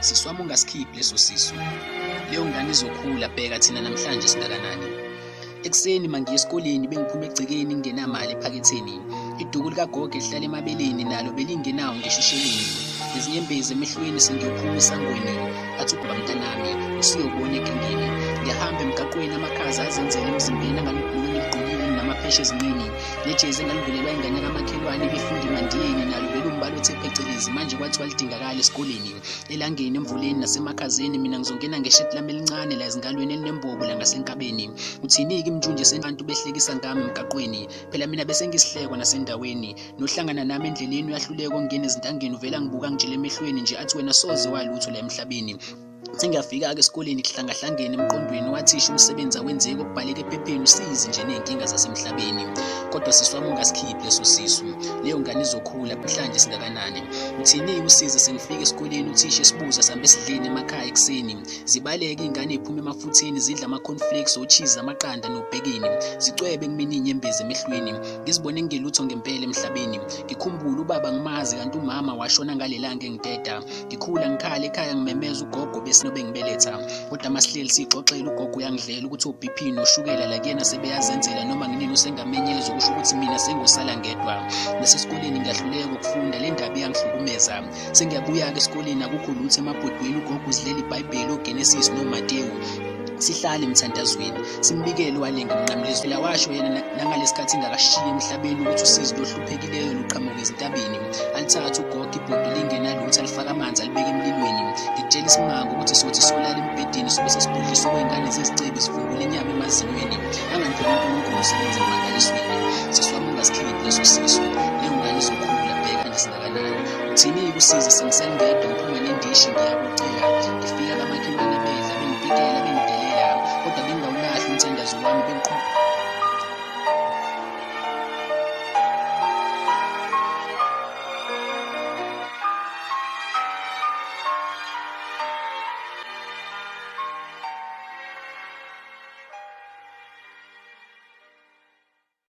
Sisi wami, ungasikhiphi leso sisu, leyo ngane izokhula. Bheka thina namhlanje singakanani. Ekuseni mangiya esikoleni bengiphuma egcekeni ngingenamali ephaketheni. Iduku likagogo elihlala emabeleni nalo belingenawo ngisho isheleni. Ngezinyembezi emehlweni sengiyophuma esangweni, athi ugogo, "Mntanami, usuyobona egangeni." Ngiyahamba emgaqweni, amakhaza azenzela emzimbeni angalibhuluku engiligqokile namaphesha ezinqeni, nejezi engalivulelwa ingane kamakhelwane ebifunda emandiyeni nalo belumbala othe phecelezi, manje kwathiwa lidingakala esikoleni. Elangeni, emvuleni nasemakhazeni, mina ngizongena ngesheti lami elincane la ezingalweni elinembobo la ngasenkabeni. Uthini-ke imjunje senbantu behlekisa ngami emgaqweni? Phela mina bese ngisihlekwa nasendaweni. Nohlangana nami endleleni uyahluleka ukungena ezintangeni, uvela ngibuka ngitshele emehlweni nje athi, "Wena soze walutho la emhlabeni." Sengiyafika-ke esikoleni kuhlangahlangene emqondweni, wathisha umsebenzi awenzeki, okubhaleka ephepheni usizi nje ney'nkinga zasemhlabeni. Kodwa sisi wami, ungasikhiphi leso sisu, leyo ngane izokhula. Namhlanje singakanani? Uthini usize sengifika esikoleni, uthisha esibuza sihambe sidleni emakhaya ekuseni. Zibaleke iy'ngane ey'phuma emafutheni zidla ama-cornflakes, o-cheese, amaqanda nobhekeni, zicwebe kumina iy'nyembezi emehlweni. Ngizibone ngingelutho ngempela emhlabeni. Ngikhumbule ubaba ngimazi, kanti umama washona ngalelanga engiteta. Ngikhula ngikhala ekhaya, ngimemeza ugogo besinobe ngibeletha. Kodwa masihleli sixoxela, ugogo uyangidlela ukuthi o-BP noshukela la kuyena sebeyazenzela, noma nginini usengamenyezwa. Kusho ukuthi mina sengosala ngedwa. Nasesikoleni ngiyahluleka ukufunda, le ndaba iyangihlukumeza. Sengiyabuya-ke esikoleni, akukho lutho emabhodweni. Ugogo uzidlela iBhayibheli, oGenesis noMatewu. Sihlale emthandazweni, simbikele walenga emnqamlezweni. Phela washo yena nangalesikhathi engakashiyi emhlabeni ukuthi usizi lohluphekileyo luqhamuka ezintabeni. Alithathe ugogo ibhodo lingenalutho, alifake amanzi, alibeke emlilweni. Ngikutshela isimanga ukuthi sothi solala embhedeni sobe sesibhudliswa kwey'ngane zezicebi zivungula inyama emazinyweni. Angandlula uNkulunkulu usebenze emangalisweni. Sisi wami, ungasikhiphi leso sisu, leyo ngane izokhula. Bheka nje singakanani. Uthini-ke usize sengisengedwa, ngiphuma nendishi ngiyakucela. Ngifika kamakhelwane bedla, bengipikela.